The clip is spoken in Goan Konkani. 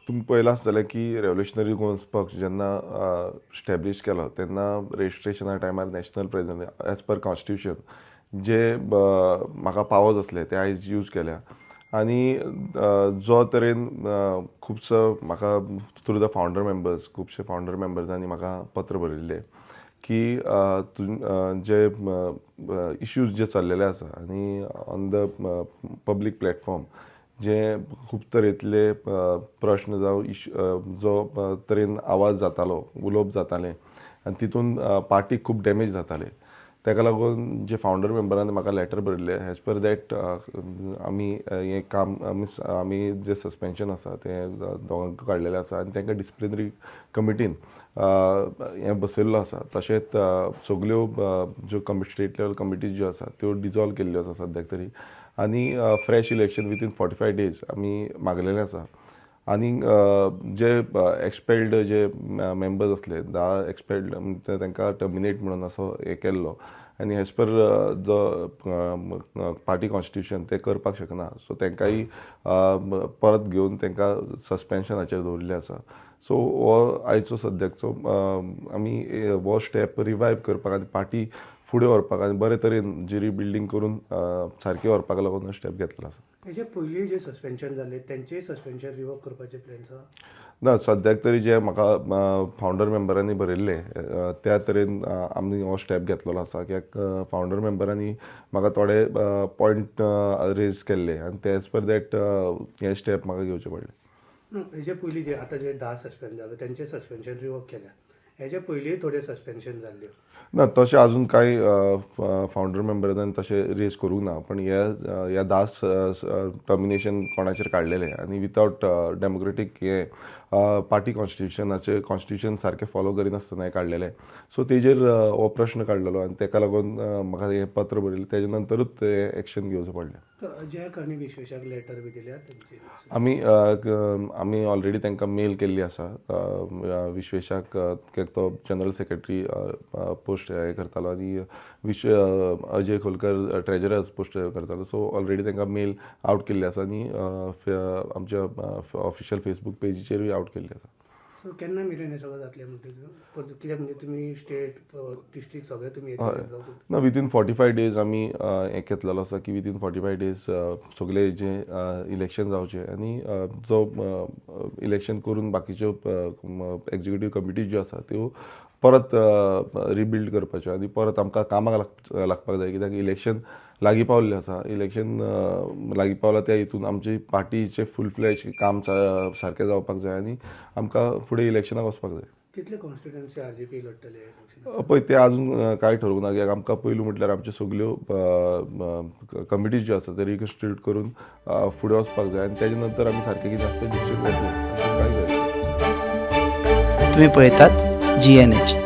तुमी पळयलां आसतलें की रेव्होल्युशनरी गोवन्स पक्ष जेन्ना स्टॅब्लीश केलो तेन्ना रजिस्ट्रेशना टायमार national president as per constitution जे म्हाका पावर्स आसले ते आयज यूज केल्या आनी जो तरेन खुबसो म्हाका थ्रू the founder members, खुबशे फावंडर मेंबर्सांनी म्हाका पत्र बरयल्लें की जे इश्यूज जे चल्लेले आसा आनी ऑन the public platform जे खूब तरेतले प्रश्न जावं इश्यू, जो तरेन आवाज जातालो, उलोवप जातालें आनी तितून पार्टीक खूब डॅमेज जाताले, ताका लागून जे फावंडर मेंबरान म्हाका लॅटर बरयल्लें, एज पर that आमी हें काम मिन्स आमी जे सस्पेन्शन आसा तें दोगांक काडलेलें आसा आनी तांकां डिसिप्लिनरी कमिटीन हें बसयल्लो आसा. तशेंच सगल्यो ज्यो स्टेट लेवल कमिटीज ज्यो आसा त्यो डिजॉल्व केल्ल्यो आसा सद्याक तरी आनी fresh election within 45 days आमी मागलेलें आसा. आनी जे एक्सपेल्ड जे मेंबर्स आसले, 10 एक्सपेल्ड, तांकां टर्मिनेट म्हणून असो हें केल्लो आनी एज पर जो पार्टी कॉन्स्टिट्यूशन ते करपाक शकना, सो तांकांय परत घेवन तांकां सस्पेन्शनाचेर दवरिल्लें आसा. सो हो आयचो सद्याकचो आमी हो स्टेप रिवायव करपाक आनी पार्टी फुडें व्हरपाक आनी बरे तरेन जी रिबिल्डींग करून सारकी व्हरपाक लागून स्टेप घेतलो आसा. हेजे पयलीं जे सस्पेन्शन जाल्ले, तेंचेय सस्पेन्शन रिवोक करपाचे प्लॅन्स आसा? ना, सद्याक तरी जे म्हाका फावंडर मेंबरांनी बरयल्लें त्या तरेन आमी हो स्टेप घेतलेलो आसा, कित्याक फावंडर मेंबरांनी म्हाका थोडे पॉयंट रेज केल्ले आनी ते एज पर that हे स्टेप म्हाका घेवचे पडले. ना, हेजे पयलीं जे आतां जे 10 सस्पेंड जाले, तेंचे सस्पेन्शन रिवोक केल्या. हेजे पयलीं थोडे सस्पेन्शन जाल्ल्यो. ना, तशें अजून कांय फावंडर मेंबरांनी तशें रेज करूंक ना, पण ह्या 10 टर्मिनेशन कोणाचेर काडलेलें आनी वितावट डेमोक्रेटीक हे पार्टी कॉन्स्टिट्युशनाचे, कॉन्स्टिट्युशन सारकें फॉलो करिनासतना हें काडलेलें. सो तेजेर हो प्रश्न काडलेलो आनी ताका लागून म्हाका हें पत्र बरयलें, तेजे नंतरूच ते एक्शन घेवचें पडलें. तर अजयाक आनी विश्वेशाक लेटर बी दिल्या तेंची? आमी ऑलरेडी तांकां मेल केल्ली आसा. विश्वेशाक, कित्याक तो जनरल सेक्रेटरी पोस्ट हे करतालो आनी विश्व अजय खोलकर ट्रेजरर पोस्ट करतालो. सो ऑलरेडी तांकां मेल आवट केल्ली आसा आनी आमच्या ऑफिशियल फेसबूक पेजीचेरूय आवट केल्ली आसा. सो केन्ना मेरेन हें सगळें जातलें म्हणटा परत? कित्याक म्हणजे तुमी स्टेट, डिस्ट्रिक्ट सगळें तुमी ना, विदीन 45 डेज आमी हें घेतलेलो आसा की विदीन 45 डेज सगळे जे इलेक्शन जावचें आनी जो इलेक्शन करून बाकीच्यो एक्झिक्युटीव कमिटीज ज्यो आसा त्यो परत रिबिल्ड करपाच्यो आनी परत आमकां कामाक लागपाक जाय, कित्याक इलेक्शन लागीं पावल्लें आसा. इलेक्शन लागीं पावला त्या हितून आमची पार्टीचें फूल फ्लॅज काम सारकें जावपाक जाय आनी आमकां फुडें इलेक्शनाक वचपाक जाय. कितले कॉन्स्टिट्युएन्सी आरजीपी लढटले इलेक्शन? पळय, ते अजून कांय ठरोवंक ना, कित्याक आमकां पयलू म्हटल्यार आमच्यो सगल्यो कमिटीज ज्यो आसा ते रिकन्स्टिट्यूट करून फुडें वचपाक जाय आनी तेजे नंतर आमी सारकें कितें आसता डिसिजन घेतले. कांय जाय. तुम्ही पळयतात जीएनएच.